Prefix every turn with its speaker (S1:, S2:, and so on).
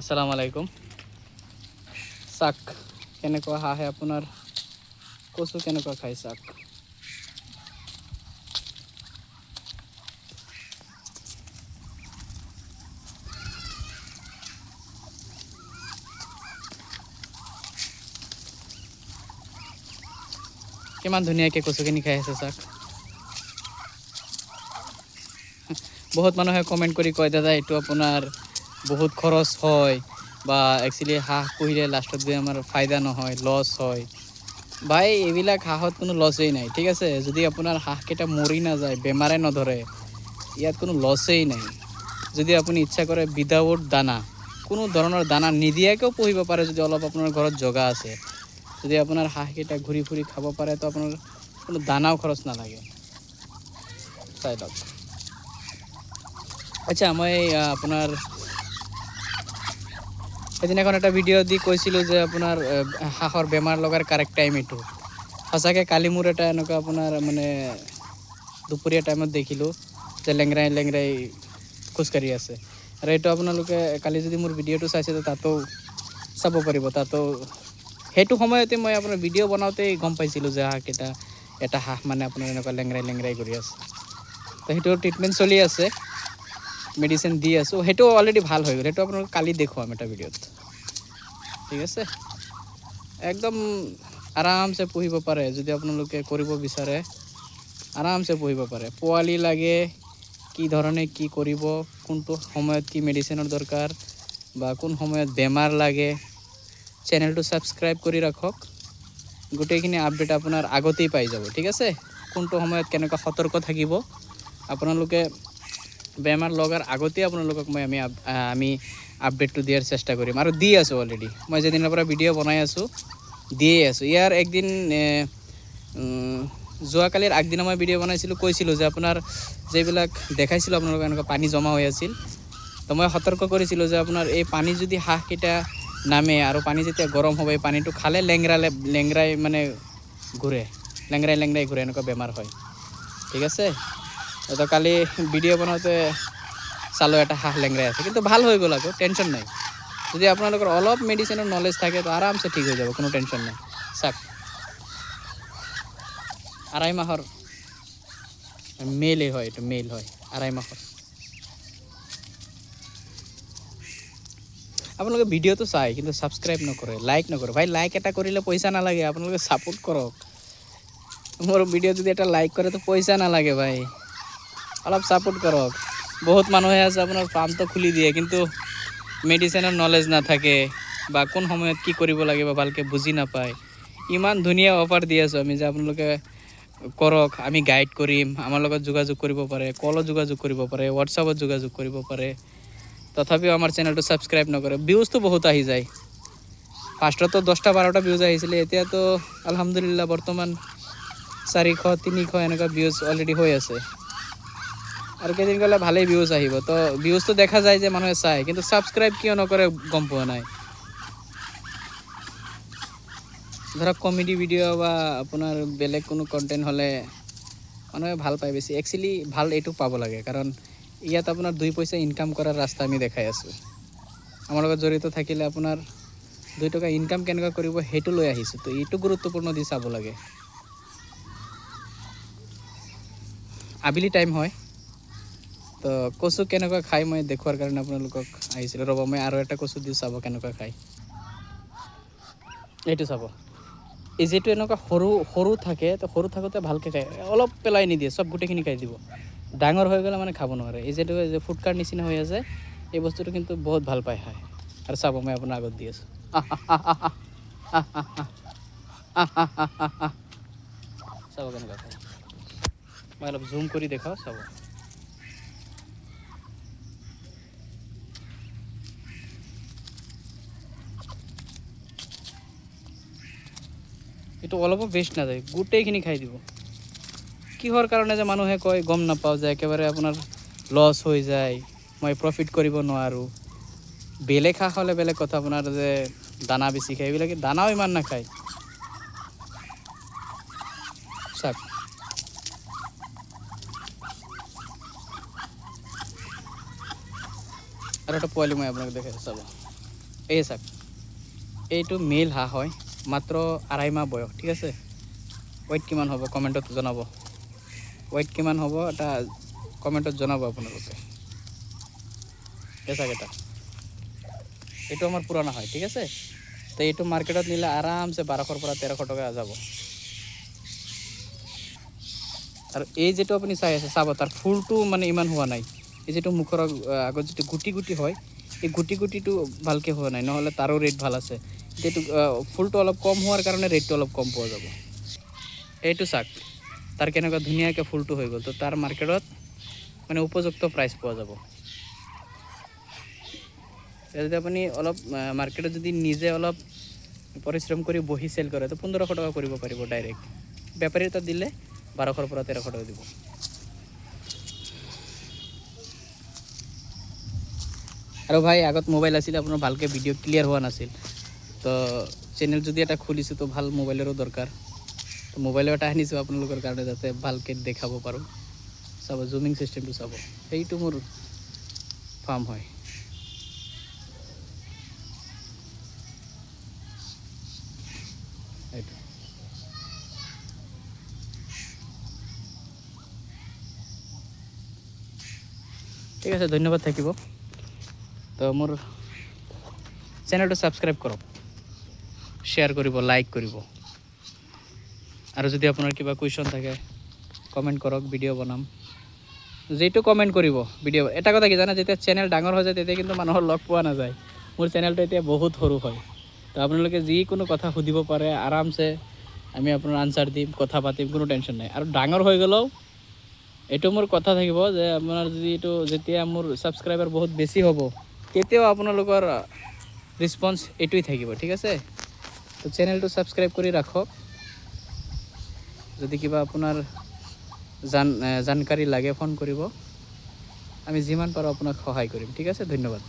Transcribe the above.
S1: আসসালামু আলাইকুম। চাক কেনেকুৱা হাঁহে আপোনাৰ কচু কেনেকুৱা খায় চাক। কিমান ধুনীয়াকৈ কচুখিনি খাই আছে চাক। বহুত মানুহে কমেণ্ট কৰি কয়, দাদা, এইটো আপোনাৰ বহুত খৰচ হয় বা একচুৱেলি হাঁহ পুহিলে লাষ্টত গৈ আমাৰ ফাইদা নহয়, লছ হয়। ভাই, এইবিলাক হাঁহত কোনো লছেই নাই, ঠিক আছে? যদি আপোনাৰ হাঁহকেইটা মৰি নাযায়, বেমাৰে নধৰে, ইয়াত কোনো লছেই নাই। যদি আপুনি ইচ্ছা কৰে উইদাউট দানা, কোনো ধৰণৰ দানা নিদিয়াকৈও পুহিব পাৰে। যদি অলপ আপোনাৰ ঘৰত জগা আছে, যদি আপোনাৰ হাঁহকেইটা ঘূৰি ফুৰি খাব পাৰে, তো আপোনাৰ কোনো দানাও খৰচ নালাগে। চাই লওক। আচ্ছা, মই আপোনাৰ সেইদিনাখন এটা ভিডিঅ' দি কৈছিলোঁ যে আপোনাৰ হাঁহৰ বেমাৰ লগাৰ কাৰেক্ট টাইম এইটো। সঁচাকৈ কালি মোৰ এটা এনেকুৱা আপোনাৰ মানে দুপৰীয়া টাইমত দেখিলোঁ যে লেংৰাই লেংৰাই খোজকাঢ়ি আছে। আৰু এইটো আপোনালোকে কালি যদি মোৰ ভিডিঅ'টো চাইছে, তো তাতো চাব পাৰিব। তাতো সেইটো সময়তে মই আপোনাৰ ভিডিঅ' বনাওঁতেই গম পাইছিলোঁ যে হাঁহকেইটা, এটা হাঁহ মানে আপোনাৰ এনেকুৱা লেংৰাই লেংৰাই কৰি আছে। তো সেইটো ট্ৰিটমেণ্ট চলি আছে, মেডিচিন দি আছোঁ, সেইটো অলৰেডি ভাল হৈ গ'ল। সেইটো আপোনালোক কালি দেখুৱাম এটা ভিডিঅ'ত, ঠিক আছে? একদম আৰামছে পুহিব পাৰে। যদি আপোনালোকে কৰিব বিচাৰে, আৰামছে পুহিব পাৰে। পোৱালি লাগে, কি ধৰণে কি কৰিব, কোনটো সময়ত কি মেডিচিনৰ দৰকাৰ বা কোন সময়ত বেমাৰ লাগে, চেনেলটো ছাবস্ক্ৰাইব কৰি ৰাখক। গোটেইখিনি আপডেট আপোনাৰ আগতেই পাই যাব, ঠিক আছে? কোনটো সময়ত কেনেকুৱা সতৰ্ক থাকিব আপোনালোকে, বেমাৰ লগাৰ আগতেই আপোনালোকক মই আমি আপডেটটো দিয়াৰ চেষ্টা কৰিম আৰু দি আছোঁ অলৰেডি। মই যেদিনাৰ পৰা ভিডিঅ' বনাই আছোঁ, দিয়ে আছোঁ। ইয়াৰ একদিন যোৱাকালিৰ আগদিনা মই ভিডিঅ' বনাইছিলোঁ, কৈছিলোঁ যে আপোনাৰ যিবিলাক দেখাইছিলোঁ আপোনালোকক, এনেকুৱা পানী জমা হৈ আছিল, তো মই সতৰ্ক কৰিছিলোঁ যে আপোনাৰ এই পানী যদি হাঁহকেইটা নামে আৰু পানী যেতিয়া গৰম হ'ব, এই পানীটো খালে লেংৰালে লেংৰাই মানে ঘূৰে, লেংৰাই লেংৰাই ঘূৰে, এনেকুৱা বেমাৰ হয়, ঠিক আছে? তো কালি ভিডিঅ' বনাওঁতে চালোঁ এটা হাঁহ লেংৰাই আছে, কিন্তু ভাল হৈ গ'ল, আকৌ টেনশ্যন নাই। যদি আপোনালোকৰ অলপ মেডিচিনৰ নলেজ থাকে, তো আৰামছে ঠিক হৈ যাব, কোনো টেনশ্যন নাই। চাওক, 2.5 মাহৰ মেলেই হয় এইটো, মেল হয়, 2.5 মাহৰ। আপোনালোকে ভিডিঅ'টো চায় কিন্তু ছাবস্ক্ৰাইব নকৰে, লাইক নকৰে। ভাই, লাইক এটা কৰিলে পইচা নালাগে, আপোনালোকে ছাপোৰ্ট কৰক। মোৰ ভিডিঅ' যদি এটা লাইক কৰে, তো পইচা নালাগে ভাই, অলপ ছাপোৰ্ট কৰক। বহুত মানুহে আছে, আপোনাৰ ফাৰ্মটো খুলি দিয়ে কিন্তু মেডিচিনৰ নলেজ নাথাকে বা কোন সময়ত কি কৰিব লাগে বা ভালকৈ বুজি নাপায়। ইমান ধুনীয়া অফাৰ দি আছোঁ আমি যে আপোনালোকে কৰক, আমি গাইড কৰিম। আমাৰ লগত যোগাযোগ কৰিব পাৰে, কলত যোগাযোগ কৰিব পাৰে, হোৱাটছআপত যোগাযোগ কৰিব পাৰে। তথাপিও আমাৰ চেনেলটো ছাবস্ক্ৰাইব নকৰে। ভিউজটো বহুত আহি যায়। ফাৰ্ষ্টতো 10টা 12টা ভিউজ আহিছিলে, এতিয়াতো আলহামদুলিল্লাহ বৰ্তমান 400, 300 এনেকুৱা ভিউজ অলৰেডি হৈ আছে আৰু কেইদিন গ'লে ভালেই ভিউজ আহিব। তো ভিউজটো দেখা যায় যে মানুহে চায়, কিন্তু ছাবস্ক্ৰাইব কিয় নকৰে গম পোৱা নাই। ধৰক কমেডি ভিডিঅ' বা আপোনাৰ বেলেগ কোনো কণ্টেণ্ট হ'লে মানুহে ভাল পায় বেছি। একচুৱেলি ভাল এইটো পাব লাগে, কাৰণ ইয়াত আপোনাৰ 2 পইচা ইনকাম কৰাৰ ৰাস্তা আমি দেখাই আছোঁ। আমাৰ লগত জড়িত থাকিলে আপোনাৰ 2 টকা ইনকাম কেনেকুৱা কৰিব, সেইটো লৈ আহিছোঁ। তো এইটো গুৰুত্বপূৰ্ণ দি চাব লাগে। আবেলি টাইম হয়, তো কচু কেনেকুৱা খাই মই দেখুৱাৰ কাৰণে আপোনালোকক আহিছিলোঁ। ৰ'ব, মই আৰু এটা কচু দি চাব কেনেকুৱা খায়। এইটো চাব, এই যিটো এনেকুৱা সৰু সৰু থাকে, তো সৰু থাকোঁতে ভালকৈ খায়, অলপ পেলাই নিদিয়ে, চব গোটেইখিনি খাই দিব। ডাঙৰ হৈ গ'লে মানে খাব নোৱাৰে। এই যিটো যে ফুটকাৰ নিচিনা হৈ আছে, এই বস্তুটো কিন্তু বহুত ভাল পায় খায়। আৰু চাব, মই আপোনাৰ আগত দি আছোঁ। আহ, আহ, আহ, আহ, আহ, আহ, আহ, আহ, আহ, আহ। চাব কেনেকুৱা খায়। মই অলপ জুম কৰি দেখাওঁ, চাব। এইটো অলপো বেষ্ট নাযায়, গোটেইখিনি খাই দিব। কিহৰ কাৰণে যে মানুহে কয় গম নাপাওঁ যে একেবাৰে আপোনাৰ লছ হৈ যায়, মই প্ৰফিট কৰিব নোৱাৰোঁ। বেলেগ হাঁহ হ'লে বেলেগ কথা, আপোনাৰ যে দানা বেছি খায়, এইবিলাকে দানাও ইমান নাখায়। চাওক। আৰু এটা পোৱালি মই আপোনাক দেখাইছোঁ, চাব। এই চাওক, এইটো মেল হাঁহ হয়, মাত্ৰ 2.5 মাহ বয়স, ঠিক আছে। ৱেইট কিমান হ'ব কমেণ্টত জনাব। ৱেইট কিমান হ'ব এটা কমেণ্টত জনাব আপোনালোকে। এই চাওক এটা, এইটো আমাৰ পুৰণা হয়, ঠিক আছে। তো এইটো মাৰ্কেটত নিলে আৰামছে 1200ৰ পৰা 1300 টকা যাব। আৰু এই যিটো আপুনি চাই আছে, চাব, তাৰ ফুলটো মানে ইমান হোৱা নাই। এই যিটো মুখৰ আগত যিটো গুটি গুটি হয়, এই গুটি গুটিটো ভালকৈ হোৱা নাই, নহ'লে তাৰো ৰেট ভাল আছে। এইটো ফুলটো অলপ কম হোৱাৰ কাৰণে ৰেটটো অলপ কম পোৱা যাব। এইটো চাওক, তাৰ কেনেকুৱা ধুনীয়াকৈ ফুলটো হৈ গ'ল। তো তাৰ মাৰ্কেটত মানে উপযুক্ত প্ৰাইচ পোৱা যাব। এতিয়া যদি আপুনি অলপ মাৰ্কেটত যদি নিজে অলপ পৰিশ্ৰম কৰি বহি চেল কৰে, তো 1500 টকা কৰিব পাৰিব ডাইৰেক্ট। বেপাৰীৰ তাত দিলে 1200ৰ পৰা 1300 টকা দিব। আৰু ভাই, আগত মোবাইল আছিলে আপোনাৰ, ভালকৈ ভিডিঅ' ক্লিয়াৰ হোৱা নাছিল। তো চেনেল যদি এটা খুলিছোঁ, তো ভাল মোবাইলৰো দৰকাৰ। তো মোবাইলো এটা আনিছোঁ আপোনালোকৰ কাৰণে, যাতে ভালকৈ দেখাব পাৰোঁ। চাব, জুমিং চিষ্টেমটো চাব। সেইটো মোৰ ফাৰ্ম হয়। এইটো ঠিক আছে, ধন্যবাদ থাকিব। তো মোৰ চেনেলটো ছাবস্ক্ৰাইব কৰক, শ্বেয়াৰ কৰিব, লাইক কৰিব আৰু যদি আপোনাৰ কিবা কুৱেশ্যন থাকে, কমেণ্ট কৰক, ভিডিঅ' বনাম। যিটো কমেণ্ট কৰিব, ভিডিঅ'। এটা কথা কি জানে, যেতিয়া চেনেল ডাঙৰ হৈ যায়, তেতিয়া কিন্তু মানুহৰ লগ পোৱা নাযায়। মোৰ চেনেলটো এতিয়া বহুত সৰু হয়। তো আপোনালোকে যিকোনো কথা সুধিব পাৰে আৰামছে, আমি আপোনাৰ আনচাৰ দিম, কথা পাতিম, কোনো টেনশ্যন নাই। আৰু ডাঙৰ হৈ গ'লেও এইটো মোৰ কথা থাকিব যে আপোনাৰ যদি এইটো যেতিয়া মোৰ ছাবস্ক্ৰাইবাৰ বহুত বেছি হ'ব, তেতিয়াও আপোনালোকৰ ৰেচপন্স এইটোৱেই থাকিব, ঠিক আছে। তো চেনেলটো ছাবস্ক্ৰাইব কৰি ৰাখক। যদি কিবা আপোনাৰ জানকাৰী লাগে, ফোন কৰিব। আমি যিমান পাৰোঁ আপোনাক সহায় কৰিম, ঠিক আছে। ধন্যবাদ।